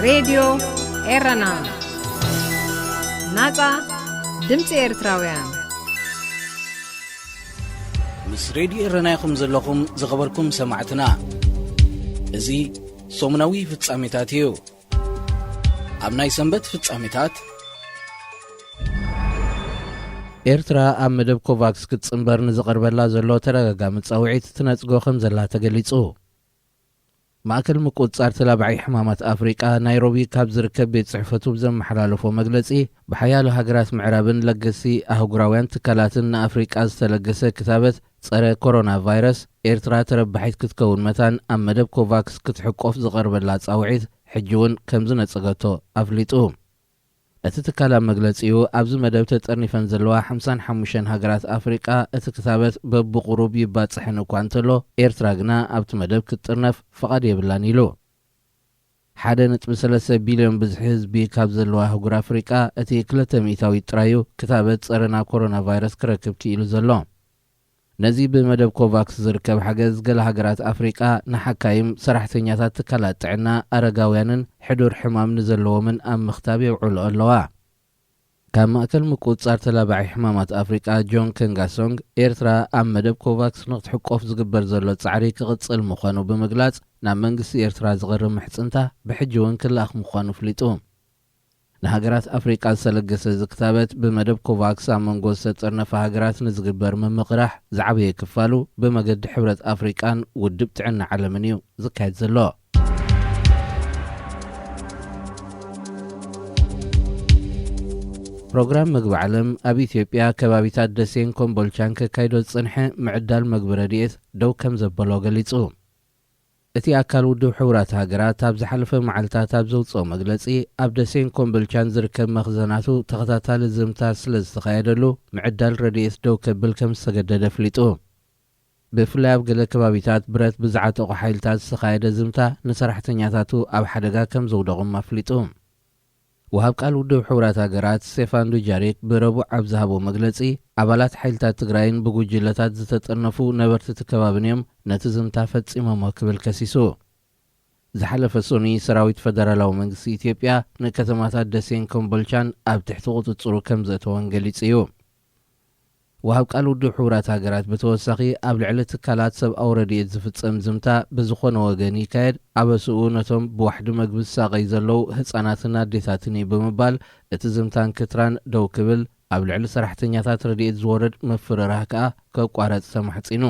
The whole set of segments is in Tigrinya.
ሬድዮ ኤረና፣ ናጻ ድምጺ ኤርትራውያን። ምስ ሬድዮ ኤረና ኢኹም ዘለኹም ዝኸበርኩም ሰማዕትና። እዚ ሰሙናዊ ፍጻሜታት እዩ። ኣብ ናይ ሰንበት ፍጻሜታት፣ ኤርትራ ኣብ መደብ ኮቫክስ ክትጽንበር ንዝቐርበላ ዘሎ ተደጋጋሚ ጻውዒት ትነጽጎ ከም ዘላ ተገሊጹ። ማእከል ምቁጽጻር ተላባዒ ሕማማት ኣፍሪቃ ናይሮቢ ካብ ዝርከብ ቤት ጽሕፈቱ ብዘመሓላለፎ መግለጺ፣ ብሓያሎ ሃገራት ምዕራብን ለገስቲ ኣህጉራውያን ትካላትን ንኣፍሪቃ ዝተለገሰ ክታበት ጸረ ኮሮና ቫይረስ፣ ኤርትራ ተረባሒት ክትከውን መታን ኣብ መደብ ኮቫክስ ክትሕቆፍ ዝቐርበላ ጻውዒት ሕጂ እውን ከም ዝነጸገቶ ኣፍሊጡ። እቲ ትካል ኣብ መግለጺኡ፣ ኣብዚ መደብ ተጠርኒፈን ዘለዋ ሓምሳን ሓሙሽተን ሃገራት ኣፍሪቃ እቲ ክታበት በብቑሩብ ይባጽሐን እኳ እንተሎ፣ ኤርትራ ግና ኣብቲ መደብ ክትጥርነፍ ፍቓድ የብላን ኢሉ። ሓደ ነጥቢ ሰለስተ ቢልዮን ብዝሒ ህዝቢ ካብ ዘለዋ ኣህጉር ኣፍሪቃ፣ እቲ ክልተ ሚእታዊት ጥራዩ ክታበት ጸረ ናብ ኮሮና ቫይረስ ክረክብ ክኢሉ ዘሎ። ነዚ ብመደብ ኮቫክስ ዝርከብ ሓገዝ፣ ገለ ሃገራት ኣፍሪቃ ንሓካይም፣ ሰራሕተኛታት ትካላት ጥዕና፣ ኣረጋውያንን ሕዱር ሕማም ንዘለዎምን ኣብ ምኽታብ የውዕልኦ ኣለዋ። ካብ ማእከል ምቁጽጻር ተላባዒ ሕማማት ኣፍሪቃ ጆን ከንጋሶንግ፣ ኤርትራ ኣብ መደብ ኮቫክስ ንክትሕቆፍ ዝግበር ዘሎ ጻዕሪ ክቕጽል ምዃኑ ብምግላጽ፣ ናብ መንግስቲ ኤርትራ ዝቐርብ ምሕጽንታ ብሕጂ እውን ክለኣኽ ምዃኑ ኣፍሊጡ። ንሃገራት ኣፍሪቃ ዝተለገሰ እዚ ክታበት ብመደብ ኮቫክስ ኣብ መንጎ ዝተጠርነፋ ሃገራት ንዝግበር ምምቕራሕ ዝዓበየ ክፋሉ ብመገዲ ሕብረት ኣፍሪቃን ውድብ ጥዕና ዓለምን እዩ ዝካየድ ዘሎ። ፕሮግራም ምግቢ ዓለም ኣብ ኢትዮጵያ ከባቢታት ደሴን ኮምቦልቻን ከካይዶ ዝጸንሐ ምዕዳል ምግቢ ረድኤት ደው ከም ዘበሎ ገሊጹ። እቲ ኣካል ውድብ ሕቡራት ሃገራት ኣብ ዝሓለፈ መዓልታት ኣብ ዘውጽኦ መግለጺ፣ ኣብ ደሴን ኮምቦልቻን ዝርከብ መኽዘናቱ ተኸታታሊ ዝምታ ስለ ዝተኻየደሉ፣ ምዕዳል ረድኤት ደው ከብል ከም ዝተገደደ ኣፍሊጡ። ብፍላይ ኣብ ገለ ከባቢታት ብረት ብዝዓጠቑ ሓይልታት ዝተኻየደ ዝምታ ንሰራሕተኛታቱ ኣብ ሓደጋ ከም ዘውደቖም ኣፍሊጡ። ወሃብ ቃል ውድብ ሕቡራት ሃገራት ስቴፋን ዱጃሪክ ብረቡዕ ኣብ ዝሃቦ መግለጺ፣ ኣባላት ሓይልታት ትግራይን ብጉጅለታት ዝተጠርነፉ ነበርቲ እቲ ከባብን እዮም ነቲ ዝምታ ፈጺሞሞ ክብል ከሲሱ። ዝሓለፈ ሶኒ ሰራዊት ፈደራላዊ መንግስቲ ኢትዮጵያ ንከተማታት ደሴን ኮምቦልቻን ኣብ ትሕቲ ቁጽጽሩ ከም ዘእተወን ገሊጹ እዩ። ወሃብ ቃል ውድብ ሕቡራት ሃገራት ብተወሳኺ፣ ኣብ ልዕሊ ትካላት ሰብኣዊ ረድኤት ዝፍጸም ዝምታ ብዝኾነ ወገን ይካየድ፣ ኣበስኡ ነቶም ብዋሕዲ መግቢ ዝሳቐዩ ዘለዉ ህጻናትን ኣዴታትን እዩ ብምባል፣ እቲ ዝምታን ክትራን ደው ክብል፣ ኣብ ልዕሊ ሰራሕተኛታት ረድኤት ዝወርድ ምፍርራህ ከኣ ከቋረጽ ተማሕጺኑ።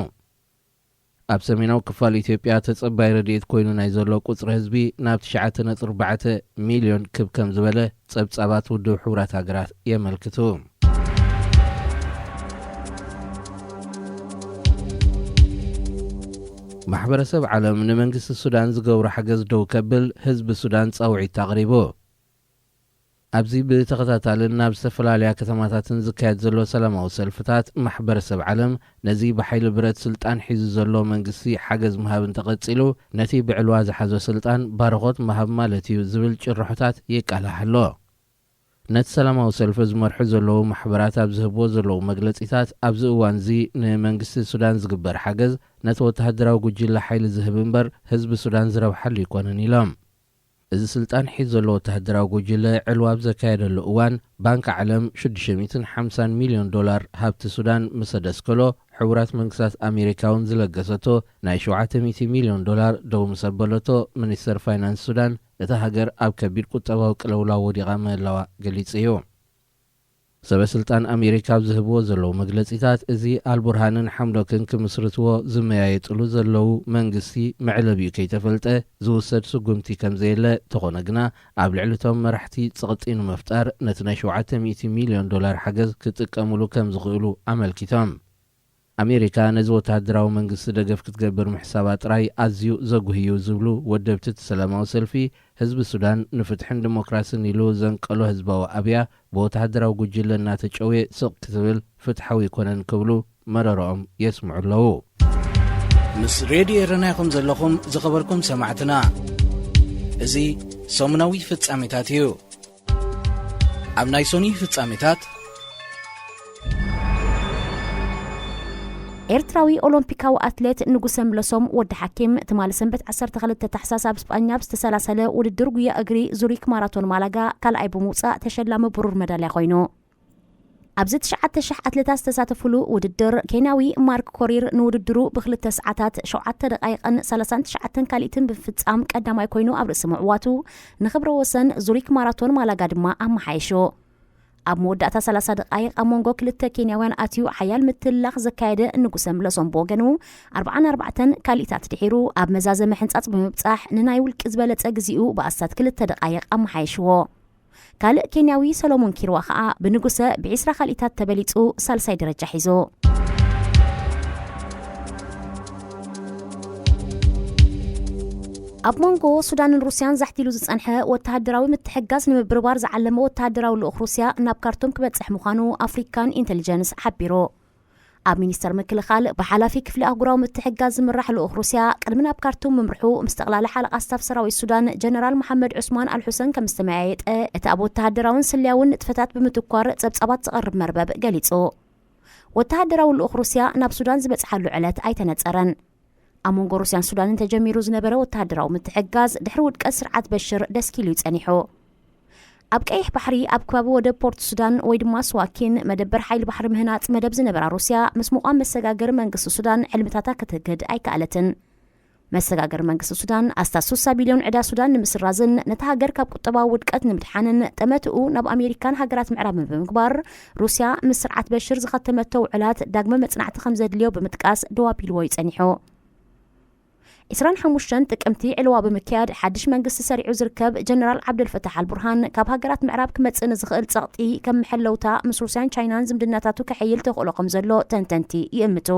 ኣብ ሰሜናዊ ክፋል ኢትዮጵያ ተጸባይ ረድኤት ኮይኑ ናይ ዘሎ ቁጽሪ ህዝቢ ናብ ትሽዓተ ነጥቢ ኣርባዕተ ሚልዮን ክብ ከም ዝበለ ጸብጻባት ውድብ ሕቡራት ሃገራት የመልክቱ። ማሕበረሰብ ዓለም ንመንግስቲ ሱዳን ዝገብሮ ሓገዝ ደው ከብል ህዝቢ ሱዳን ጻውዒት ኣቕሪቡ። ኣብዚ ብተኸታታልን ናብ ዝተፈላለያ ከተማታትን ዝካየድ ዘሎ ሰላማዊ ሰልፍታት፣ ማሕበረሰብ ዓለም ነዚ ብሓይሊ ብረት ስልጣን ሒዙ ዘሎ መንግስቲ ሓገዝ ምሃብ እንተቐጺሉ፣ ነቲ ብዕልዋ ዝሓዞ ስልጣን ባርኾት ምሃብ ማለት እዩ ዝብል ጭርሖታት ይቃላሕ ኣሎ። ነቲ ሰላማዊ ሰልፊ ዝመርሑ ዘለዉ ማሕበራት ኣብ ዝህብዎ ዘለዉ መግለጺታት፣ ኣብዚ እዋንዚ ንመንግስቲ ሱዳን ዝግበር ሓገዝ ነቲ ወተሃደራዊ ጉጅለ ሓይሊ ዝህብ እምበር፣ ህዝቢ ሱዳን ዝረብሓሉ ኣይኮነን ኢሎም። እዚ ስልጣን ሒዙ ዘሎ ወተሃደራዊ ጉጅለ ዕልዋ ኣብ ዘካየደሉ እዋን፣ ባንክ ዓለም ሽዱሽተ ሚእትን ሓምሳን ሚልዮን ዶላር ሃብቲ ሱዳን ምስ ኣደስከሎ፣ ሕቡራት መንግስታት ኣሜሪካ እውን ዝለገሰቶ ናይ ሸውዓተ ሚእቲ ሚልዮን ዶላር ደው ምስ ኣበለቶ፣ ሚኒስተር ፋይናንስ ሱዳን እታ ሃገር ኣብ ከቢድ ቁጠባዊ ቅልውላው ወዲቓ ምህላዋ ገሊጹ እዩ። ሰበ ስልጣን ኣሜሪካ ኣብ ዝህብዎ ዘለዉ መግለጺታት፣ እዚ ኣልቡርሃንን ሓምዶክን ክምስርትዎ ዝመያየጥሉ ዘለዉ መንግስቲ መዕለቢኡ ከይተፈልጠ ዝውሰድ ስጉምቲ ከም ዘየለ፣ ተኾነ ግና ኣብ ልዕሊ እቶም መራሕቲ ጸቕጢ ንምፍጣር ነቲ ናይ ሸውዓተ ሚእቲ ሚልዮን ዶላር ሓገዝ ክጥቀምሉ ከም ዝኽእሉ ኣመልኪቶም። ኣሜሪካ ነዚ ወተሃደራዊ መንግስቲ ደገፍ ክትገብር ምሕሳባ ጥራይ ኣዝዩ ዘጉህዩ ዝብሉ ወደብቲ እቲ ሰላማዊ ሰልፊ፣ ህዝቢ ሱዳን ንፍትሕን ዲሞክራስን ኢሉ ዘንቀሎ ህዝባዊ ኣብያ ብወተሃደራዊ ጉጅለ እናተጨውየ ስቕ ክትብል ፍትሓዊ ኣይኮነን ክብሉ መረረኦም የስምዑ ኣለዉ። ምስ ሬድዮ ኤረና ኢኹም ዘለኹም ዝኸበርኩም ሰማዕትና። እዚ ሰሙናዊ ፍጻሜታት እዩ። ኣብ ናይ ሶኒ ፍጻሜታት፣ ኤርትራዊ ኦሎምፒካዊ ኣትሌት ንጉሰ ምለሶም ወዲ ሓኪም ትማሊ ሰንበት ዓሰርተ ክልተ ታሕሳስ ኣብ ስጳኛ ብዝተሰላሰለ ውድድር ጉያ እግሪ ዙሪክ ማራቶን ማላጋ ካልኣይ ብምውፃእ ተሸላሚ ብሩር መዳልያ ኮይኑ። ኣብዚ ትሽዓተ ሽሕ ኣትሌታት ዝተሳተፉሉ ውድድር ኬንያዊ ማርክ ኮሪር ንውድድሩ ብክልተ ሰዓታት ሸውዓተ ደቃይቅን ሰላሳን ትሽዓተን ካሊእትን ብምፍፃም ቀዳማይ ኮይኑ ኣብ ርእሲ ምዕዋቱ፣ ንክብረ ወሰን ዙሪክ ማራቶን ማላጋ ድማ ኣመሓይሹ። ኣብ መወዳእታ ሰላሳ ደቃይቕ ኣብ መንጎ ክልተ ኬንያውያን ኣትዩ ሓያል ምትልላኽ ዘካየደ ንጉሰ ምለሶም ብወገኑ፣ ኣርብዓን ኣርባዕተን ካሊእታት ድሒሩ ኣብ መዛዘመ ሕንጻጽ ብምብጻሕ ንናይ ውልቂ ዝበለጸ ግዚኡ ብኣስታት ክልተ ደቃይቕ ኣመሓይሽዎ። ካልእ ኬንያዊ ሰሎሞን ኪርዋ ከኣ ብንጉሰ ብዒስራ ካሊእታት ተበሊጹ ሳልሳይ ደረጃ ሒዙ። ኣብ መንጎ ሱዳንን ሩስያን ዛሕቲሉ ዝጸንሐ ወተሃደራዊ ምትሕግጋዝ ንምብርባር ዝዓለመ ወተሃደራዊ ልኡኽ ሩስያ ናብ ካርቱም ክበጽሕ ምዃኑ ኣፍሪካን ኢንተሊጀንስ ሓቢሩ። ኣብ ሚኒስተር ምክልኻል ብሓላፊ ክፍሊ ኣህጉራዊ ምትሕግጋዝ ዝምራሕ ልኡኽ ሩስያ ቅድሚ ናብ ካርቱም ምምርሑ ምስ ጠቕላሊ ሓለቓ ስታፍ ሰራዊት ሱዳን ጀነራል መሓመድ ዑስማን ኣልሑሰን ከም ዝተመያየጠ እቲ ኣብ ወተሃደራውን ስለያውን ንጥፈታት ብምትኳር ጸብጻባት ዝቐርብ መርበብ ገሊጹ። ወተሃደራዊ ልኡኽ ሩስያ ናብ ሱዳን ዝበጽሓሉ ዕለት ኣይተነጸረን። ኣብ መንጎ ሩስያን ሱዳንን ተጀሚሩ ዝነበረ ወተሃደራዊ ምትሕግጋዝ ድሕሪ ውድቀት ስርዓት በሽር ደስኪሉ እዩ ጸኒሑ። ኣብ ቀይሕ ባሕሪ ኣብ ከባቢ ወደብ ፖርት ሱዳን ወይ ድማ ስዋኪን መደበር ሓይሊ ባሕሪ ምህናጽ መደብ ዝነበራ ሩስያ ምስ ምቋም መሰጋገሪ መንግስቲ ሱዳን ሕልምታታ ክትህግድ ኣይከኣለትን። መሰጋገሪ መንግስቲ ሱዳን ኣስታት ሱሳ ቢልዮን ዕዳ ሱዳን ንምስራዝን ነታ ሃገር ካብ ቁጠባዊ ውድቀት ንምድሓንን ጠመትኡ ናብ ኣሜሪካን ሃገራት ምዕራብን ብምግባር ሩስያ ምስ ስርዓት በሽር ዝኸተመቶ ውዕላት ዳግመ መጽናዕቲ ከም ዘድልዮ ብምጥቃስ ደው ኣቢልዎ እዩ ጸኒሑ። ዕስራን ሓሙሽተን ጥቅምቲ ዕልዋ ብምክያድ ሓድሽ መንግስቲ ሰሪዑ ዝርከብ ጀነራል ዓብደልፈታሕ ኣልቡርሃን ካብ ሃገራት ምዕራብ ክመጽእ ንዝኽእል ጸቕጢ ከም መሐለውታ ምስ ሩስያን ቻይናን ዝምድናታቱ ከሐይል ተኽእሎ ከም ዘሎ ተንተንቲ ይእምቱ።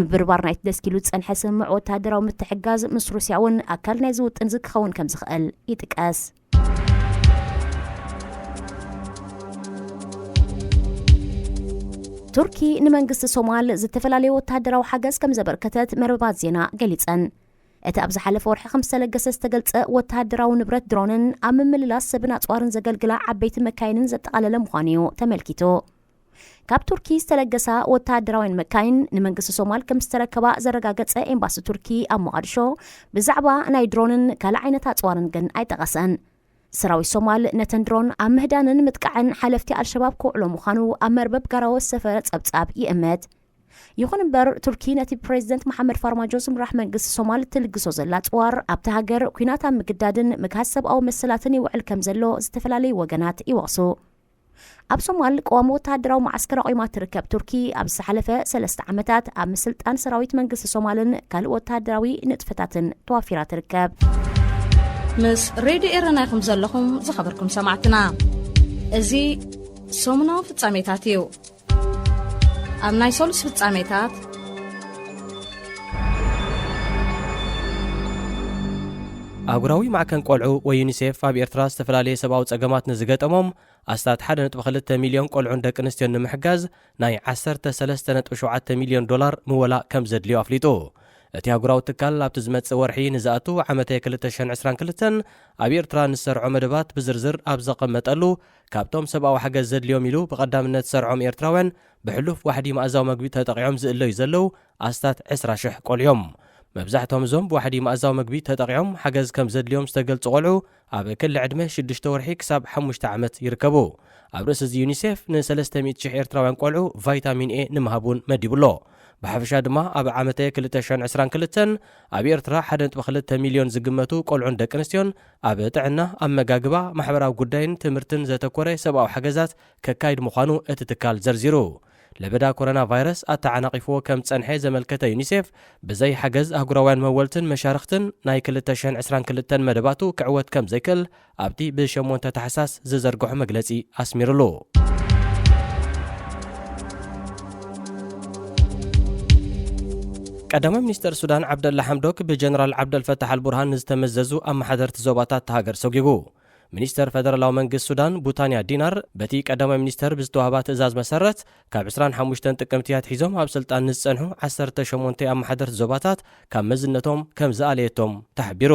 ምብርባር ናይቲ ደስኪሉ ዝጸንሐ ስምምዕ ወተሃደራዊ ምትሕጋዝ ምስ ሩስያ እውን ኣካል ናይዚ ውጥን እዚ ክኸውን ከም ዝኽእል ይጥቀስ። ቱርኪ ንመንግስቲ ሶማል ዝተፈላለዩ ወተሃደራዊ ሓገዝ ከም ዘበርከተት መርበባት ዜና ገሊጸን። እቲ ኣብ ዝሓለፈ ወርሒ ከም ዝተለገሰ ዝተገልጸ ወተሃደራዊ ንብረት ድሮንን ኣብ ምምልላስ ሰብን ኣጽዋርን ዘገልግላ ዓበይቲ መካይንን ዘጠቓለለ ምዃኑ እዩ ተመልኪቱ። ካብ ቱርኪ ዝተለገሳ ወተሃደራውያን መካይን ንመንግስቲ ሶማል ከም ዝተረከባ ዘረጋገጸ ኤምባሲ ቱርኪ ኣብ ሞቓዲሾ፣ ብዛዕባ ናይ ድሮንን ካልእ ዓይነት ኣጽዋርን ግን ኣይጠቐሰን። ሰራዊት ሶማል ነተን ድሮን ኣብ ምህዳንን ምጥቃዕን ሓለፍቲ ኣልሸባብ ክውዕሎ ምዃኑ ኣብ መርበብ ጋራወ ዝሰፈረ ጸብጻብ ይእምት። ይኹን እምበር፣ ቱርኪ ነቲ ብፕሬዚደንት መሓመድ ፋርማጆ ዝምራሕ መንግስቲ ሶማል እትልግሶ ዘላ ኣጽዋር፣ ኣብታ ሃገር ኲናት ኣብ ምግዳድን ምግሃስ ሰብኣዊ መሰላትን ይውዕል ከም ዘሎ ዝተፈላለዩ ወገናት ይወቕሱ። ኣብ ሶማል ቅዋም ወተሃደራዊ መዓስከር ኣቑማ እትርከብ ቱርኪ፣ ኣብ ዝሓለፈ ሰለስተ ዓመታት ኣብ ምስልጣን ሰራዊት መንግስቲ ሶማልን ካልእ ወተሃደራዊ ንጥፈታትን ተዋፊራ ትርከብ። ምስ ሬድዮ ኤረና ኢኹም ዘለኹም ዝኸበርኩም ሰማዕትና። እዚ ሰሙናዊ ፍጻሜታት እዩ። ኣብ ናይ ሰሉስ ፍጻሜታት፣ ኣህጉራዊ ማዕከን ቆልዑ ወይ ዩኒሴፍ ኣብ ኤርትራ ዝተፈላለየ ሰብኣዊ ጸገማት ንዝገጠሞም ኣስታት ሓደ ነጥቢ ክልተ ሚልዮን ቆልዑን ደቂ ኣንስትዮን ንምሕጋዝ ናይ ዓሰርተ ሰለስተ ነጥቢ ሸውዓተ ሚልዮን ዶላር ምወላ ከም ዘድልዮ ኣፍሊጡ። እቲ ኣህጉራዊ ትካል ኣብቲ ዝመጽእ ወርሒ ንዝኣቱ ዓመተ ክልተ ሽሕን ዕስራን ክልተን ኣብ ኤርትራ ንዝሰርዖ መደባት ብዝርዝር ኣብ ዘቐመጠሉ፣ ካብቶም ሰብኣዊ ሓገዝ ዘድልዮም ኢሉ ብቐዳምነት ዝሰርዖም ኤርትራውያን ብሕሉፍ ዋሕዲ መኣዛዊ መግቢ ተጠቒዖም ዝእለዩ ዘለዉ ኣስታት ዕስራ ሽሕ ቆልዑ እዮም። መብዛሕትኦም እዞም ብዋሕዲ መኣዛዊ መግቢ ተጠቒዖም ሓገዝ ከም ዘድልዮም ዝተገልጹ ቆልዑ ኣብ ክሊ ዕድመ ሽዱሽተ ወርሒ ክሳብ ሓሙሽተ ዓመት ይርከቡ። ኣብ ርእሲ እዚ ዩኒሴፍ ንሰለስተ ሚእቲ ሽሕ ኤርትራውያን ቆልዑ ቫይታሚን ኤ ንምሃብ እውን መዲቡ ኣሎ። ብሓፈሻ ድማ ኣብ ዓመተ ክልተ ሽሕን ዕስራን ክልተን ኣብ ኤርትራ ሓደ ነጥቢ ክልተ ሚልዮን ዝግመቱ ቆልዑን ደቂ ኣንስትዮን ኣብ ጥዕና፣ ኣመጋግባ፣ ማሕበራዊ ጉዳይን ትምህርትን ዘተኮረ ሰብኣዊ ሓገዛት ከካይድ ምዃኑ እቲ ትካል ዘርዚሩ። ለበዳ ኮሮና ቫይረስ ኣተዓናቒፍዎ ከም ዝጸንሐ ዘመልከተ ዩኒሴፍ፣ ብዘይ ሓገዝ ኣህጉራውያን መወልትን መሻርኽትን ናይ ክልተ ሽሕን ዕስራን ክልተን መደባቱ ክዕወት ከም ዘይክእል ኣብቲ ብሸሞንተ ታሕሳስ ዝዘርግሖ መግለጺ ኣስሚሩሉ። ቀዳማይ ሚኒስተር ሱዳን ዓብደላ ሓምዶክ ብጀነራል ዓብደልፈታሕ ኣልቡርሃን ንዝተመዘዙ ኣመሓደርቲ ዞባታት እታ ሃገር ሰጒጉ። ሚኒስተር ፈደራላዊ መንግስቲ ሱዳን ቡታንያ ዲናር በቲ ቀዳማይ ሚኒስተር ብዝተዋህባ ትእዛዝ መሰረት፣ ካብ ዕስራን ሓሙሽተን ጥቅምቲ ኣትሒዞም ኣብ ስልጣን ንዝጸንሑ ዓሰርተ ሸሞንተ ኣመሓደርቲ ዞባታት ካብ መዝነቶም ከም ዝኣለየቶም ተሓቢሩ።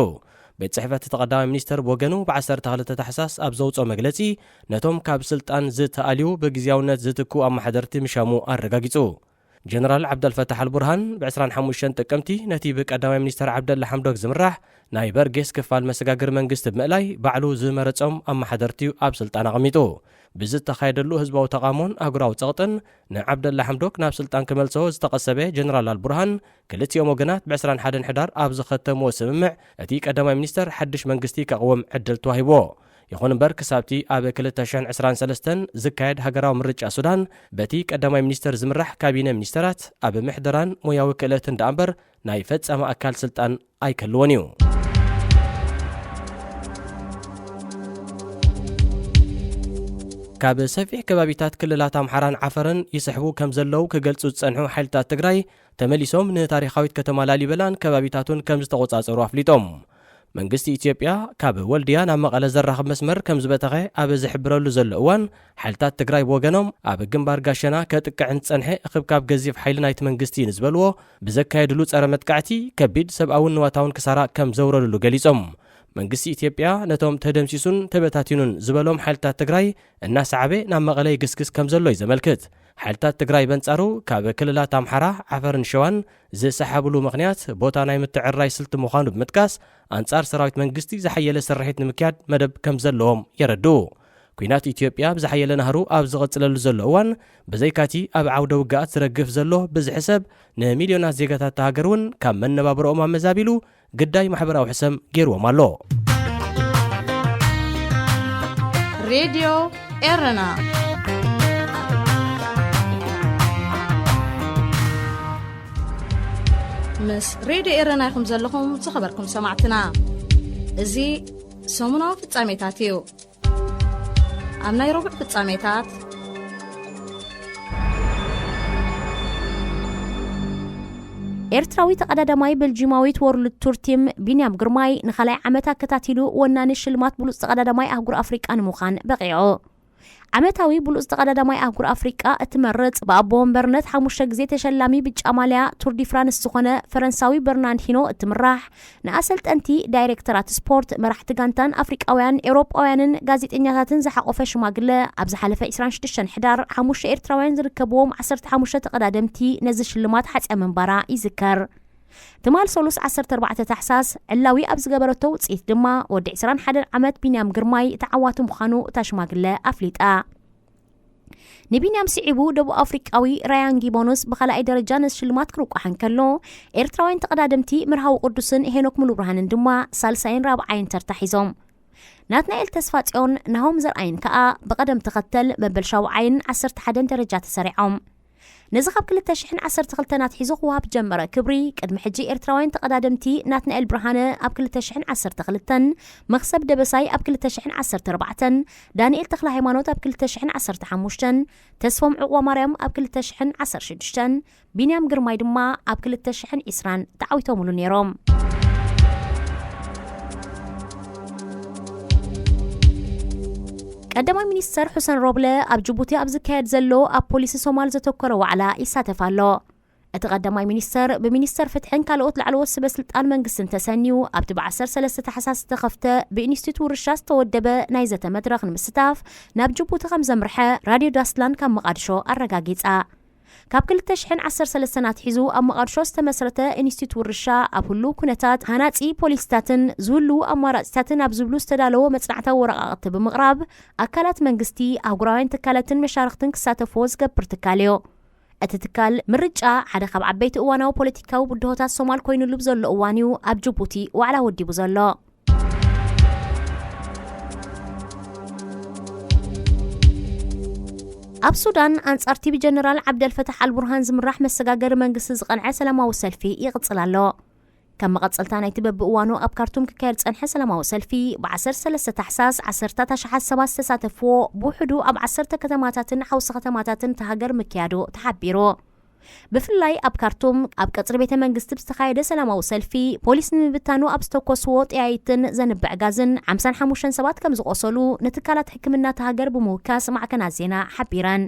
ቤት ጽሕፈት እቲ ቀዳማይ ሚኒስተር ብወገኑ ብዓሰርተ ክልተ ታሕሳስ ኣብ ዘውጽኦ መግለጺ፣ ነቶም ካብ ስልጣን ዝተኣልዩ ብግዝያውነት ዝትክኡ ኣመሓደርቲ ምሻሙ ኣረጋጊጹ። ጀነራል ዓብደልፈታሕ ኣልቡርሃን ብ ዕስራን ሓሙሽተን ጥቅምቲ ነቲ ብቀዳማይ ሚኒስተር ዓብደላ ሓምዶክ ዝምራሕ ናይ በርጌስ ክፋል መሰጋገሪ መንግስቲ ብምእላይ ባዕሉ ዝመረጾም ኣመሓደርቲ እዩ ኣብ ስልጣን ኣቐሚጡ። ብዝተኻየደሉ ህዝባዊ ተቓውሞን ኣህጉራዊ ጸቕጥን ንዓብደላ ሓምዶክ ናብ ስልጣን ክመልሶ ዝተቐሰበ ጀነራል ኣልቡርሃን፣ ክልቲኦም ወገናት ብ ዕስራን ሓደን ሕዳር ኣብ ዝኸተምዎ ስምምዕ እቲ ቀዳማይ ሚኒስተር ሓድሽ መንግስቲ ከቕውም ዕድል ተዋሂብዎ። ይኹን እምበር ክሳብቲ ኣብ ክልተ ሽሕን ዕስራን ሰለስተን ዝካየድ ሃገራዊ ምርጫ ሱዳን በቲ ቀዳማይ ሚኒስተር ዝምራሕ ካቢነ ሚኒስተራት ኣብ ምሕደራን ሞያዊ ክእለትን ደኣ እምበር ናይ ፈጻሚ ኣካል ስልጣን ኣይከልዎን እዩ። ካብ ሰፊሕ ከባቢታት ክልላት ኣምሓራን ዓፈርን ይስሕቡ ከም ዘለዉ ክገልጹ ዝጸንሑ ሓይልታት ትግራይ ተመሊሶም ንታሪኻዊት ከተማ ላሊበላን ከባቢታቱን ከም ዝተቖጻጸሩ ኣፍሊጦም። መንግስቲ ኢትዮጵያ ካብ ወልድያ ናብ መቐለ ዘራኽብ መስመር ከም ዝበተኸ ኣብ ዝሕብረሉ ዘሎ እዋን፣ ሓይልታት ትግራይ ብወገኖም ኣብ ግንባር ጋሸና ከጥቅዕን ዝጸንሐ እኽብካብ ገዚፍ ሓይሊ ናይቲ መንግስቲ ንዝበልዎ ብዘካየድሉ ጸረ መጥቃዕቲ ከቢድ ሰብኣውን ንዋታውን ክሳራ ከም ዘውረድሉ ገሊጾም። መንግስቲ ኢትዮጵያ ነቶም ተደምሲሱን ተበታቲኑን ዝበሎም ሓይልታት ትግራይ እናሰዓበ ናብ መቐለ ይግስግስ ከም ዘሎ እዩ ዘመልክት። ሓይልታት ትግራይ በንጻሩ ካብ ክልላት ኣምሓራ፣ ዓፈርን ሸዋን ዝሰሓብሉ ምኽንያት ቦታ ናይ ምትዕርራይ ስልቲ ምዃኑ ብምጥቃስ፣ ኣንጻር ሰራዊት መንግስቲ ዝሓየለ ስርሒት ንምክያድ መደብ ከም ዘለዎም የረድኡ። ኲናት ኢትዮጵያ ብዝሓየለ ናህሩ ኣብ ዝቐጽለሉ ዘሎ እዋን፣ ብዘይካቲ ኣብ ዓውደ ውግኣት ዝረግፍ ዘሎ ብዝሒ ሰብ፣ ንሚልዮናት ዜጋታት እታ ሃገር እውን ካብ መነባብሮኦም ኣመዛቢሉ ግዳይ ማሕበራዊ ሕሰም ገይርዎም ኣሎ። ሬድዮ ኤረና። ምስ ሬድዮ ኤረና ኢኹም ዘለኹም ዝኸበርኩም ሰማዕትና። እዚ ሰሙናዊ ፍጻሜታት እዩ። ኣብ ናይ ረቡዕ ፍጻሜታት፣ ኤርትራዊ ተቐዳዳማይ ቤልጂማዊት ወርልድ ቱር ቲም ቢንያም ግርማይ ንኻልኣይ ዓመት ኣከታቲሉ ወናኒ ሽልማት ብሉጽ ተቐዳዳማይ ኣህጉር ኣፍሪቃ ንምዃን በቒዑ። ዓመታዊ ብሉጽ ተቐዳዳማይ ኣህጉር ኣፍሪቃ እትመርጽ፣ ብኣቦ ወንበርነት ሓሙሽተ ግዜ ተሸላሚ ብጫ ማልያ ቱር ዲ ፍራንስ ዝኾነ ፈረንሳዊ በርናንድ ሂኖ እትምራሕ፣ ንኣሰልጠንቲ፣ ዳይሬክተራት ስፖርት፣ መራሕቲ ጋንታን ኣፍሪቃውያን፣ ኤውሮጳውያንን ጋዜጠኛታትን ዝሓቖፈ ሽማግለ፣ ኣብ ዝሓለፈ ዕስራን ሽዱሽተን ሕዳር፣ ሓሙሽተ ኤርትራውያን ዝርከብዎም ዓሰርተ ሓሙሽተ ተቐዳደምቲ ነዚ ሽልማት ሓጽያ ምንባራ ይዝከር። ትማል ሰሉስ ዓሰርተ ኣርባዕተ ታሕሳስ ዕላዊ ኣብ ዝገበረቶ ውጽኢት ድማ፣ ወዲ ዕስራን ሓደን ዓመት ቢንያም ግርማይ ተዓዋቲ ምዃኑ እታ ሽማግለ ኣፍሊጣ። ንቢንያም ስዒቡ ደቡብ ኣፍሪቃዊ ራያን ጊቦንስ ብኻልኣይ ደረጃ ነዚ ሽልማት ክርቋሕ እንከሎ፣ ኤርትራውያን ተቐዳደምቲ መርሃዊ ቅዱስን ሄኖክ ሙሉብርሃንን ድማ ሳልሳይን ራብዓይን ተርታ ሒዞም። ናትናኤል ተስፋጽዮን ናሆም ዘርኣይን ከኣ ብቐደም ተኸተል መበል ሻውዓይን ዓሰርተ ሓደን ደረጃ ተሰሪዖም። ነዚ ካብ ክልተ ሽሕን ዓሰርተ ክልተን ኣትሒዙ ክወሃብ ዝጀመረ ክብሪ፣ ቅድሚ ሕጂ ኤርትራውያን ተቐዳደምቲ ናትናኤል ብርሃነ ኣብ ክልተ ሽሕን ዓሰርተ ክልተን፣ መኽሰብ ደበሳይ ኣብ ክልተ ሽሕን ዓሰርተ ኣርባዕተን፣ ዳንኤል ተኽለሃይማኖት ኣብ ክልተ ሽሕን ዓሰርተ ሓሙሽተን፣ ተስፎም ዕቑባማርያም ኣብ ክልተ ሽሕን ዓሰርተ ሽዱሽተን፣ ቢንያም ግርማይ ድማ ኣብ ክልተ ሽሕን ዕስራን ተዓዊቶምሉ ነይሮም። ቀዳማይ ሚኒስተር ሑሰን ሮብለ ኣብ ጅቡቲ ኣብ ዝካየድ ዘሎ ኣብ ፖሊሲ ሶማል ዘተኮረ ዋዕላ ይሳተፍ ኣሎ። እቲ ቀዳማይ ሚኒስተር ብሚኒስተር ፍትሕን ካልኦት ላዕለዎት ሰበ ስልጣን መንግስትን ተሰንዩ፣ ኣብቲ ብ ዓሰርተ ሰለስተ ታሕሳስ ዝተኸፍተ ብኢንስቲትዩት ውርሻ ዝተወደበ ናይ ዘተ መድረኽ ንምስታፍ ናብ ጅቡቲ ከም ዘምርሐ ራድዮ ዳስላን ካብ መቓድሾ ኣረጋጊጻ። ካብ ክልተ ሽሕን ዓሰርተ ሰለስተን ኣትሒዙ ኣብ መቓድሾ ዝተመስረተ ኢንስቲትዩት ውርሻ፣ ኣብ ህሉው ኩነታት ሃናጺ ፖሊሲታትን ዝህልዉ ኣማራጺታትን ኣብ ዝብሉ ዝተዳለወ መጽናዕታዊ ወረቓቕቲ ብምቕራብ፣ ኣካላት መንግስቲ፣ ኣህጉራውያን ትካላትን መሻርኽትን ክሳተፍዎ ዝገብር ትካል እዩ። እቲ ትካል ምርጫ ሓደ ካብ ዓበይቲ እዋናዊ ፖለቲካዊ ብድሆታት ሶማል ኮይኑሉ ብዘሎ እዋን እዩ ኣብ ጅቡቲ ዋዕላ ወዲቡ ዘሎ። ኣብ ሱዳን፣ ኣንጻርቲ ብጀነራል ዓብደልፈታሕ ኣልቡርሃን ዝምራሕ መሰጋገሪ መንግስቲ ዝቐንዐ ሰላማዊ ሰልፊ ይቕጽል ኣሎ። ከም መቐጸልታ ናይቲ በብእዋኑ ኣብ ካርቱም ክካየድ ዝጸንሐ ሰላማዊ ሰልፊ፣ ብ ዓሰርተ ሰለስተ ታሕሳስ ዓሰርታት ኣሽሓት ሰባት ዝተሳተፍዎ፣ ብውሕዱ ኣብ ዓሰርተ ከተማታትን ሓውሲ ከተማታትን እታ ሃገር ምክያዱ ተሓቢሩ። ብፍላይ ኣብ ካርቱም፣ ኣብ ቀጽሪ ቤተ መንግስቲ ብዝተኻየደ ሰላማዊ ሰልፊ፣ ፖሊስ ንምብታኑ ኣብ ዝተኮስዎ ጠያይትን ዘንብዕ ጋዝን ሓምሳን ሓሙሽተን ሰባት ከም ዝቖሰሉ ንትካላት ሕክምና እታ ሃገር ብምውካስ ማዕከናት ዜና ሓቢረን።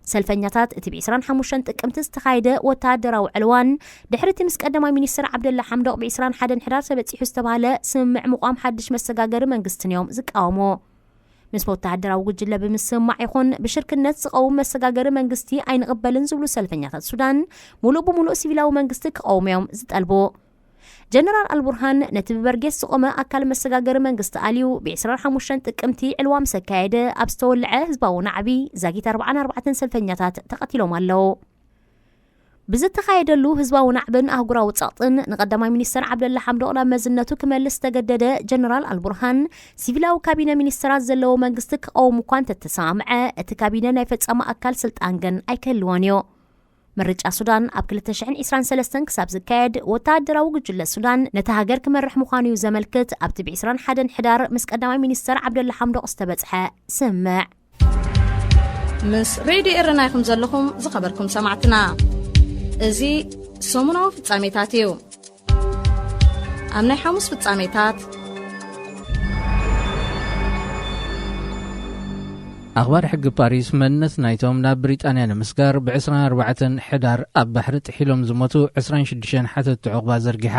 ሰልፈኛታት፣ እቲ ብ ዕስራን ሓሙሽተን ጥቅምቲ ዝተኻየደ ወተሃደራዊ ዕልዋን፣ ድሕሪ እቲ ምስ ቀዳማይ ሚኒስትር ዓብደላ ሓምዶቕ ብ ዕስራን ሓደን ሕዳር ተበጺሑ ዝተባህለ ስምምዕ ምቋም ሓድሽ መሰጋገሪ መንግስትን እዮም ዝቃወሙ። ምስ ወተሃደራዊ ጉጅለ ብምስምማዕ ይኹን ብሽርክነት ዝቐውም መሰጋገሪ መንግስቲ ኣይንቕበልን ዝብሉ ሰልፈኛታት ሱዳን፣ ሙሉእ ብሙሉእ ሲቪላዊ መንግስቲ ክቐውሙ እዮም ዝጠልቡ። ጀነራል ኣልቡርሃን ነቲ ብበርጌስ ዝቖመ ኣካል መሰጋገሪ መንግስቲ ኣልዩ፣ ብ ዕስራን ሓሙሽተን ጥቅምቲ ዕልዋ ምስ ኣካየደ ኣብ ዝተወልዐ ህዝባዊ ናዕቢ ዛጊት ኣርባዓን ኣርባዕተን ሰልፈኛታት ተቐቲሎም ኣለዉ። ብዝተኻየደሉ ህዝባዊ ናዕብን ኣህጉራዊ ጸቕጥን፣ ንቀዳማይ ሚኒስተር ዓብደላ ሓምዶቕ ናብ መዝነቱ ክመልስ ዝተገደደ ጀነራል ኣልቡርሃን፣ ሲቪላዊ ካቢነ ሚኒስተራት ዘለዎ መንግስቲ ክቐውም እኳ እንተተሰማምዐ፣ እቲ ካቢነ ናይ ፈጻሚ ኣካል ስልጣን ግን ኣይክህልዎን እዩ። ምርጫ ሱዳን ኣብ ክልተ ሽሕን ዕስራን ሰለስተን ክሳብ ዝካየድ፣ ወተሃደራዊ ጉጅለ ሱዳን ነታ ሃገር ክመርሕ ምዃኑ እዩ ዘመልክት፣ ኣብቲ ብ ዕስራን ሓደን ሕዳር ምስ ቀዳማይ ሚኒስተር ዓብደላ ሓምዶቕ ዝተበጽሐ ስምምዕ። ምስ ሬድዮ ኤረና ኢኹም ዘለኹም፣ ዝኸበርኩም ሰማዕትና። እዚ ሰሙናዊ ፍጻሜታት እዩ። ኣብ ናይ ሓሙስ ፍጻሜታት፣ ኣኽባሪ ሕጊ ፓሪስ መንነት ናይቶም ናብ ብሪጣንያ ንምስጋር ብ ዕስራን ኣርባዕተን ሕዳር ኣብ ባሕሪ ጥሒሎም ዝሞቱ ዕስራን ሽዱሽተን ሓተትቲ ዑቕባ ዘርጊሓ።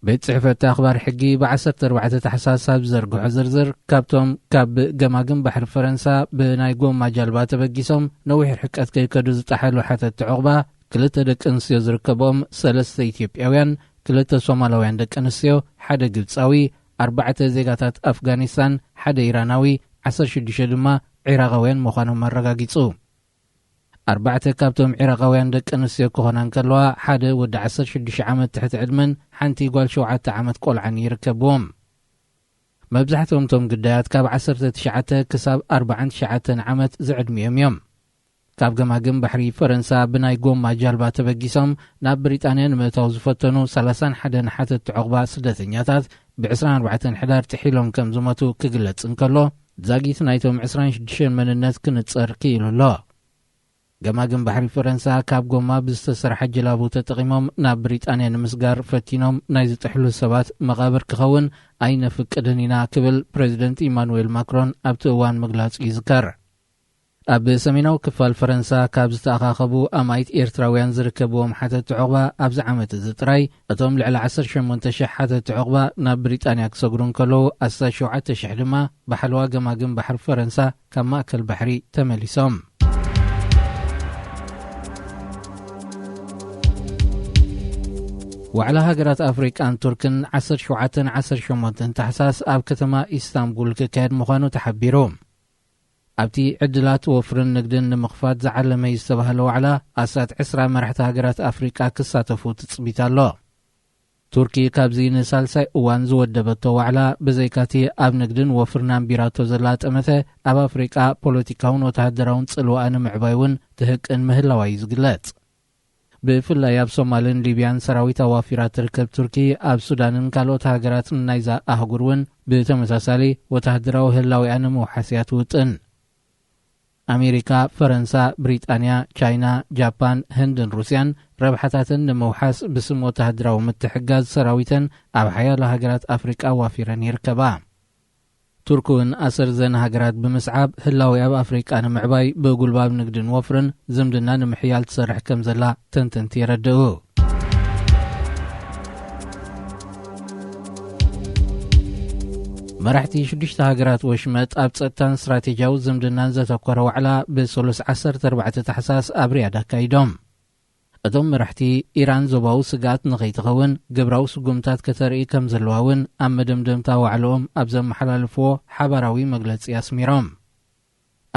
ቤት ጽሕፈት ኣኽባሪ ሕጊ ብ ዓሰርተ ኣርባዕተ ታሕሳስ ኣብ ዝዘርግሖ ዝርዝር፣ ካብቶም ካብ ገማግም ባሕሪ ፈረንሳ ብናይ ጎማ ጃልባ ተበጊሶም ነዊሕ ርሕቀት ከይከዱ ዝጠሓሉ ሓተትቲ ዑቕባ፣ ክልተ ደቂ ኣንስትዮ ዝርከብኦም ሰለስተ ኢትዮጵያውያን፣ ክልተ ሶማላውያን ደቂ ኣንስትዮ፣ ሓደ ግብጻዊ፣ ኣርባዕተ ዜጋታት ኣፍጋኒስታን፣ ሓደ ኢራናዊ፣ ዓሰርተ ሽዱሽተ ድማ ዒራቓውያን ምዃኖም ኣረጋጊጹ። ኣርባዕተ ካብቶም ዒራቓውያን ደቂ ኣንስትዮ ክኾና እንከለዋ፣ ሓደ ወዲ ዓሰርተ ሽዱሽተ ዓመት ትሕቲ ዕድመን ሓንቲ ጓል ሸውዓተ ዓመት ቆልዓን ይርከብዎም። መብዛሕትኦም እቶም ግዳያት ካብ ዓሰርተ ትሽዓተ ክሳብ ኣርባዓን ትሽዓተን ዓመት ዝዕድሚኦም እዮም። ካብ ገማግም ባሕሪ ፈረንሳ ብናይ ጎማ ጃልባ ተበጊሶም ናብ ብሪጣንያ ንምእታው ዝፈተኑ ሰላሳን ሓደን ሓተትቲ ዑቕባ ስደተኛታት ብ ዕስራን ኣርባዕተን ሕዳር ጥሒሎም ከም ዝሞቱ ክግለጽ እንከሎ፣ ዛጊት ናይቶም ዕስራን ሽዱሽተን መንነት ክንጸር ክኢሉ ኣሎ። ገማግም ባሕሪ ፈረንሳ ካብ ጎማ ብዝተሰርሐ ጀላቡ ተጠቒሞም ናብ ብሪጣንያ ንምስጋር ፈቲኖም ናይ ዝጥሕሉ ሰባት መቓብር ክኸውን ኣይነፍቅድን ኢና ክብል ፕረዚደንት ኢማኑኤል ማክሮን ኣብቲ እዋን ምግላጹ ይዝከር። ኣብ ሰሜናዊ ክፋል ፈረንሳ ካብ ዝተኣኻኸቡ ኣማኢት ኤርትራውያን ዝርከብዎም ሓተትቲ ዑቕባ ኣብዚ ዓመት እዚ ጥራይ እቶም ልዕሊ ዓሰርተ ሸሞንተ ሽሕ ሓተትቲ ዑቕባ ናብ ብሪጣንያ ክሰግሩ እንከለዉ ኣስታት ሸውዓተ ሽሕ ድማ ብሓለዋ ገማግም ባሕሪ ፈረንሳ ካብ ማእከል ባሕሪ ተመሊሶም። ዋዕላ ሃገራት ኣፍሪቃን ቱርክን ዓሰርተ ሸውዓተን ዓሰርተ ሸሞንተን ታሕሳስ ኣብ ከተማ ኢስታንቡል ክካየድ ምዃኑ ተሓቢሩ። ኣብቲ ዕድላት ወፍርን ንግድን ንምኽፋት ዝዓለመ እዩ ዝተባህለ ዋዕላ ኣስታት ዕስራ መራሕቲ ሃገራት ኣፍሪቃ ክሳተፉ ትጽቢት ኣሎ። ቱርኪ ካብዚ ንሳልሳይ እዋን ዝወደበቶ ዋዕላ ብዘይካቲ ኣብ ንግድን ወፍርን ኣንቢራቶ ዘላ ጠመተ፣ ኣብ ኣፍሪቃ ፖለቲካውን ወተሃደራውን ጽልዋኣ ንምዕባይ እውን ትህቅን ምህላዋ እዩ ዝግለጽ። ብፍላይ ኣብ ሶማልን ሊብያን ሰራዊት ኣዋፊራ ትርከብ ቱርኪ፣ ኣብ ሱዳንን ካልኦት ሃገራትን ናይዛ ኣህጉር እውን ብተመሳሳሊ ወተሃደራዊ ህላዊኣ ንምውሓስ እያ ትውጥን። ኣሜሪካ፣ ፈረንሳ፣ ብሪጣንያ፣ ቻይና፣ ጃፓን፣ ህንድን ሩስያን ረብሓታተን ንምውሓስ ብስም ወተሃደራዊ ምትሕግጋዝ ሰራዊተን ኣብ ሓያሎ ሃገራት ኣፍሪቃ ኣዋፊረን ይርከባ። ቱርክ እውን ኣሰር ዘን ሃገራት ብምስዓብ ህላዊ ኣብ ኣፍሪቃ ንምዕባይ ብጉልባብ ንግድን ወፍርን ዝምድና ንምሕያል ትሰርሕ ከም ዘላ ተንተንቲ የረድኡ። መራሕቲ ሽዱሽተ ሃገራት ወሽመጥ ኣብ ጸጥታን ስትራቴጂያዊ ዝምድናን ዘተኮረ ዋዕላ ብሰሉስ ዓሰርተ ኣርባዕተ ታሕሳስ ኣብ ሪያድ ኣካይዶም። እቶም መራሕቲ፣ ኢራን ዞባዊ ስግኣት ንኸይትኸውን ግብራዊ ስጉምታት ከተርኢ ከም ዘለዋ እውን ኣብ መደምደምታ ዋዕላኦም ኣብ ዘመሓላለፍዎ ሓባራዊ መግለጺ ኣስሚሮም።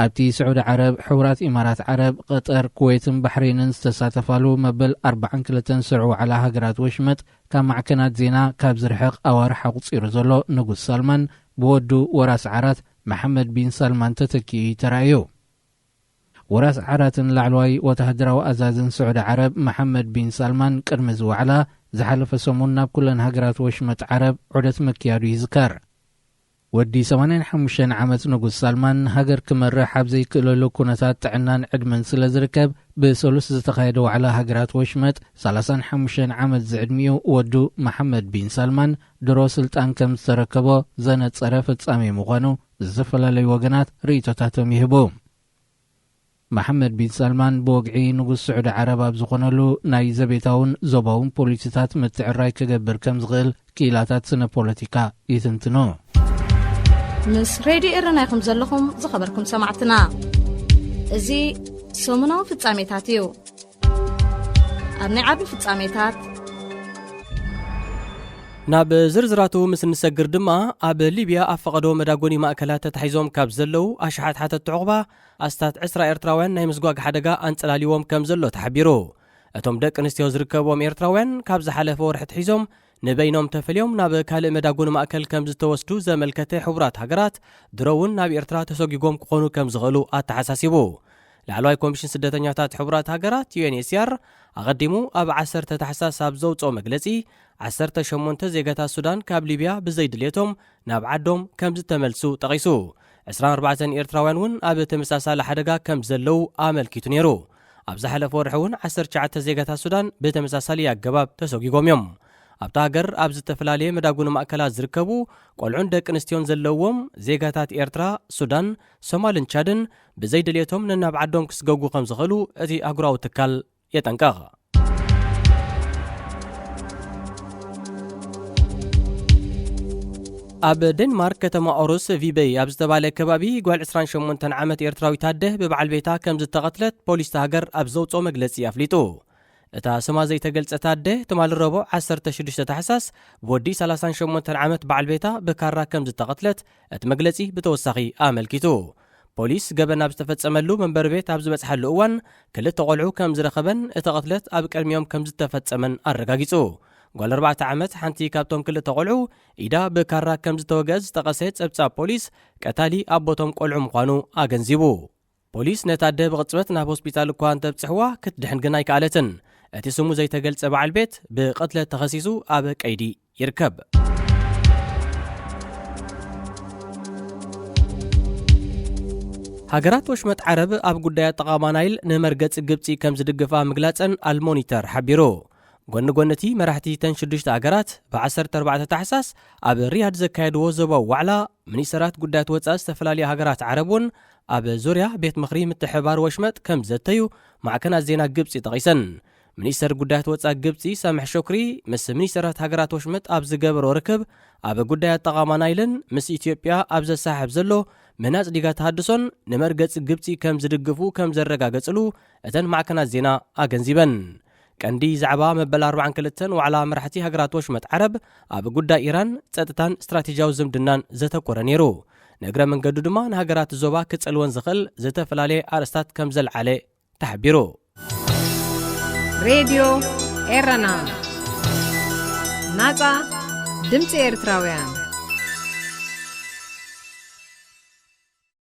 ኣብቲ ስዑዲ ዓረብ፣ ሕቡራት ኢማራት ዓረብ፣ ቀጠር፣ ኩዌትን ባሕሬንን ዝተሳተፋሉ መበል ኣርባዓን ክልተን ስሩዕ ዋዕላ ሃገራት ወሽመጥ ካብ ማዕከናት ዜና ካብ ዝርሕቕ ኣዋርሕ ኣቑጺሩ ዘሎ ንጉስ ሳልማን ብወዱ ወራስ ዓራት መሓመድ ቢን ሳልማን ተተኪኡ እዩ ተራእዩ። ወራስ ዓራትን ላዕለዋይ ወተሃደራዊ ኣዛዝን ስዑዲ ዓረብ መሓመድ ቢን ሳልማን ቅድሚ እዚ ዋዕላ ዝሓለፈ ሰሙን ናብ ኩለን ሃገራት ወሽመጥ ዓረብ ዑደት ምክያዱ ይዝከር። ወዲ ሰማንያን ሓሙሽተን ዓመት ንጉስ ሳልማን ሃገር ክመርሕ ኣብ ዘይክእለሉ ኩነታት ጥዕናን ዕድመን ስለ ዝርከብ፣ ብሰሉስ ዝተኻየደ ዋዕላ ሃገራት ወሽመጥ ሰላሳን ሓሙሽተን ዓመት ዝዕድሚኡ ወዱ መሓመድ ቢን ሳልማን ድሮ ስልጣን ከም ዝተረከቦ ዘነጸረ ፍጻሜ ምዃኑ ዝተፈላለዩ ወገናት ርእይቶታቶም ይህቡ። መሓመድ ቢን ሳልማን ብወግዒ ንጉስ ስዑዲ ዓረብ ኣብ ዝኾነሉ ናይ ዘቤታውን ዞባውን ፖሊሲታት ምትዕራይ ክገብር ከም ዝኽእል ክኢላታት ስነ ፖለቲካ ይትንትኑ። ምስ ሬድዮ ኤረና ኢኹም ዘለኹም ዝኸበርኩም ሰማዕትና። እዚ ሰሙናዊ ፍጻሜታት እዩ። ኣብ ናይ ዓቢ ፍጻሜታት፣ ናብ ዝርዝራቱ ምስ እንሰግር ድማ፣ ኣብ ሊብያ ኣብ ፈቐዶ መዳጎኒ ማእከላት ተታሒዞም ካብ ዘለዉ ኣሽሓት ሓተትቲ ዑቕባ፣ ኣስታት ዕስራ ኤርትራውያን ናይ ምስጓግ ሓደጋ ኣንጸላልይዎም ከም ዘሎ ተሓቢሩ። እቶም ደቂ ኣንስትዮ ዝርከብዎም ኤርትራውያን፣ ካብ ዝሓለፈ ወርሒ ኣትሒዞም ንበይኖም ተፈልዮም ናብ ካልእ መዳጎኒ ማእከል ከም ዝተወስዱ ዘመልከተ ሕቡራት ሃገራት፣ ድሮ እውን ናብ ኤርትራ ተሰጒጎም ክኾኑ ከም ዝኽእሉ ኣተሓሳሲቡ። ላዕለዋይ ኮሚሽን ስደተኛታት ሕቡራት ሃገራት፣ ዩ ኤን ኤች ሲ ኣር፣ ኣቐዲሙ ኣብ ዓሰርተ ታሕሳስ ኣብ ዘውጽኦ መግለጺ፣ ዓሰርተ ሸሞንተ ዜጋታት ሱዳን ካብ ሊብያ ብዘይድልየቶም ናብ ዓዶም ከም ዝተመልሱ ጠቒሱ። ዕስራን ኣርባዕተን ኤርትራውያን እውን ኣብ ተመሳሳሊ ሓደጋ ከም ዘለዉ ኣመልኪቱ ነይሩ። ኣብ ዝሓለፈ ወርሒ እውን ዓሰርተ ትሽዓተ ዜጋታት ሱዳን ብተመሳሳሊ ኣገባብ ተሰጒጎም እዮም። ኣብታ ሃገር ኣብ ዝተፈላለየ መዳጉኒ ማእከላት ዝርከቡ ቆልዑን ደቂ ኣንስትዮን ዘለዎም ዜጋታት ኤርትራ፣ ሱዳን፣ ሶማልን ቻድን ብዘይድልየቶም ነናብ ዓዶም ክስገጉ ከም ዝኽእሉ እቲ ኣህጉራዊ ትካል የጠንቅቕ። ኣብ ዴንማርክ ከተማ ኦሩስ ቪበይ ኣብ ዝተባለ ከባቢ ጓል ዕስራን ሸሞንተን ዓመት ኤርትራዊት ኣደ ብበዓል ቤታ ከም ዝተቐትለት ፖሊስ እታ ሃገር ኣብ ዘውጽኦ መግለጺ ኣፍሊጡ። እታ ስማ ዘይተገልጸት ኣደ ትማሊ ረቡዕ ዓሰርተ ሽዱሽተ ታሕሳስ ብወዲ ሰላሳን ሸሞንተን ዓመት በዓል ቤታ ብካራ ከም ዝተቐትለት እቲ መግለጺ ብተወሳኺ ኣመልኪቱ። ፖሊስ ገበን ኣብ ዝተፈጸመሉ መንበሪ ቤት ኣብ ዝበጽሓሉ እዋን ክልተ ቆልዑ ከም ዝረኸበን እቲ ቅትለት ኣብ ቅድሚኦም ከም ዝተፈጸመን ኣረጋጊጹ። ጓል ኣርባዕተ ዓመት ሓንቲ ካብቶም ክልተ ቆልዑ ኢዳ ብካራ ከም ዝተወግአ ዝጠቐሰ ጸብጻብ ፖሊስ፣ ቀታሊ ኣቦቶም ቆልዑ ምዃኑ ኣገንዚቡ። ፖሊስ ነታ ኣደ ብቕጽበት ናብ ሆስፒታል እኳ እንተብጽሕዋ ክትድሕን ግን ኣይከኣለትን። እቲ ስሙ ዘይተገልጸ በዓል ቤት ብቕትለት ተኸሲሱ ኣብ ቀይዲ ይርከብ። ሃገራት ወሽመጥ ዓረብ ኣብ ጉዳይ ኣጠቓቕማ ናይል ንመርገጺ ግብጺ ከም ዝድግፋ ምግላጸን ኣልሞኒተር ሓቢሩ። ጎኒ ጎኒ እቲ መራሕቲ ተን ሽዱሽተ ሃገራት ብ ዓሰርተ ኣርባዕተ ታሕሳስ ኣብ ሪያድ ዘካየድዎ ዞባዊ ዋዕላ፣ ሚኒስተራት ጉዳያት ወጻኢ ዝተፈላለዩ ሃገራት ዓረብ እውን ኣብ ዙርያ ቤት ምኽሪ ምትሕብባር ወሽመጥ ከም ዘተዩ ማዕከናት ዜና ግብጺ ጠቒሰን። ሚኒስተር ጉዳያት ወጻኢ ግብጺ ሳምሕ ሹክሪ ምስ ሚኒስተራት ሃገራት ወሽመጥ ኣብ ዝገበሮ ርክብ፣ ኣብ ጉዳይ ኣጠቓቕማ ናይልን ምስ ኢትዮጵያ ኣብ ዘሰሓሕብ ዘሎ ምህናጽ ዲጋ ተሃድሶን ንመርገጺ ግብጺ ከም ዝድግፉ ከም ዘረጋገጽሉ እተን ማዕከናት ዜና ኣገንዚበን። ቀንዲ ዛዕባ መበል ኣርባዓን ክልተን ዋዕላ መራሕቲ ሃገራት ወሽመጥ ዓረብ ኣብ ጉዳይ ኢራን፣ ጸጥታን ስትራቴጂያዊ ዝምድናን ዘተኮረ ነይሩ። ንእግረ መንገዱ ድማ ንሃገራት ዞባ ክጸልወን ዝኽእል ዝተፈላለየ ኣርእስታት ከም ዘልዓለ ተሓቢሩ። ሬድዮ ኤረና፣ ናጻ ድምጺ ኤርትራውያን።